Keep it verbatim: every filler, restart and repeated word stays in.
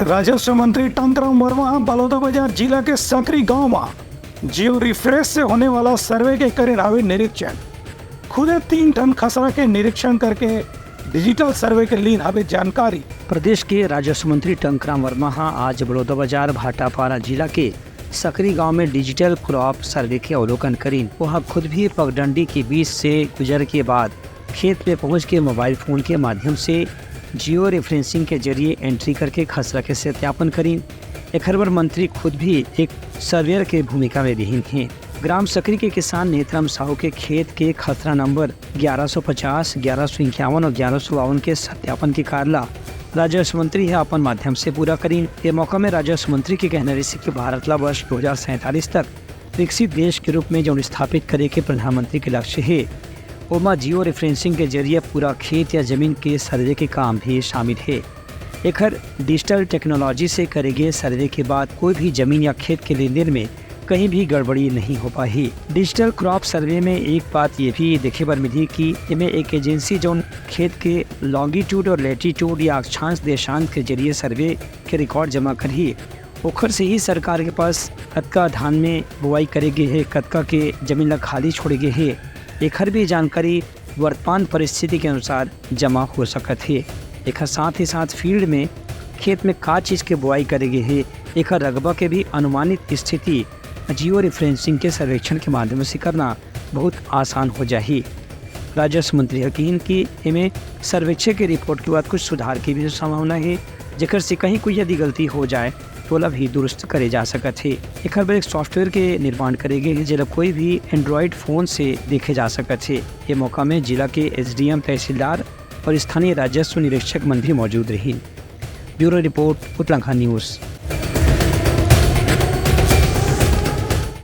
राजस्व मंत्री टंकराम वर्मा ह बलौदाबाजार जिला के सकरी गांव म जियो रिफ्रेश से होने वाला सर्वे के करे हावे निरीक्षण। खुदे तीन ठन खसरा के निरीक्षण करके डिजिटल सर्वे के लीन हावे जानकारी। प्रदेश के राजस्व मंत्री टंकराम वर्मा ह आज बलौदाबाजार भाटापारा जिला के सकरी गांव में डिजिटल क्रॉप सर्वे के अवलोकन करीन। वह खुद भी पगडंडी के बीच से गुजर के बाद खेत में पहुंच के मोबाइल फोन के माध्यम से जियो रेफरेंसिंग के जरिए एंट्री करके खसरा के सत्यापन करीन। एखर बर मंत्री खुद भी एक सर्वेयर के भूमिका में रिहिन हे। ग्राम सकरी के किसान नेतराम साहू के खेत के खसरा नंबर ग्यारह सौ पचास, ग्यारह सौ इक्यावन और ग्यारह सौ बावन के सत्यापन के कार्य ला राजस्व मंत्री ह अपन माध्यम से पूरा करीन। ये मौका में राजस्व मंत्री के कहना रहिस कि भारत ला वर्ष दो हज़ार सैंतालीस तक विकसित देश के रूप में जौन स्थापित करे के प्रधानमंत्री के लक्ष्य हे, ओमा जियो रेफरेंसिंग के जरिए पूरा खेत या जमीन के सर्वे के काम भी शामिल हे। एखर डिजिटल टेक्नोलॉजी से करे गे सर्वे के बाद कोई भी जमीन या खेत के लेन देन में कहीं भी गड़बड़ी नहीं हो पाही। डिजिटल क्रॉप सर्वे में एक बात ये भी देखे बर मिलही कि एमे एक एजेंसी जौन खेत के लॉन्गिट्यूड और लैटिट्यूड या अक्षांश देशांत के जरिए सर्वे के रिकॉर्ड जमा करही, ओखर से ही सरकार के पास कतका धान में बुआई करे गे हे, कतका के जमीन ला खाली छोड़े गे हे, एखर भी जानकारी वर्तमान परिस्थिति के अनुसार जमा हो सकत हे। एखर साथ ही साथ फील्ड में खेत में का चीज के बुआई करे गे हे, एखर रकबा के भी अनुमानित स्थिति जियो रेफरेंसिंग के सर्वेक्षण के माध्यम से करना बहुत आसान हो जाही। राजस्व मंत्री ह किहिन कि एमे सर्वेक्षण के रिपोर्ट के बाद कुछ सुधार के भी संभावना हे, जेकर से कहीं कोई यदि गलती हो जाए तो ओला भी दुरुस्त करे जा सकत हे। एखर बर एक सॉफ्टवेयर के निर्माण करे गे हे, जेला कोई भी एंड्रॉइड फोन से देखे जा सकत हे। ये मौका में जिला के एसडीएम, तहसीलदार और स्थानीय राजस्व निरीक्षक मन भी मौजूद रहिन। Bureau report, Utlankha news.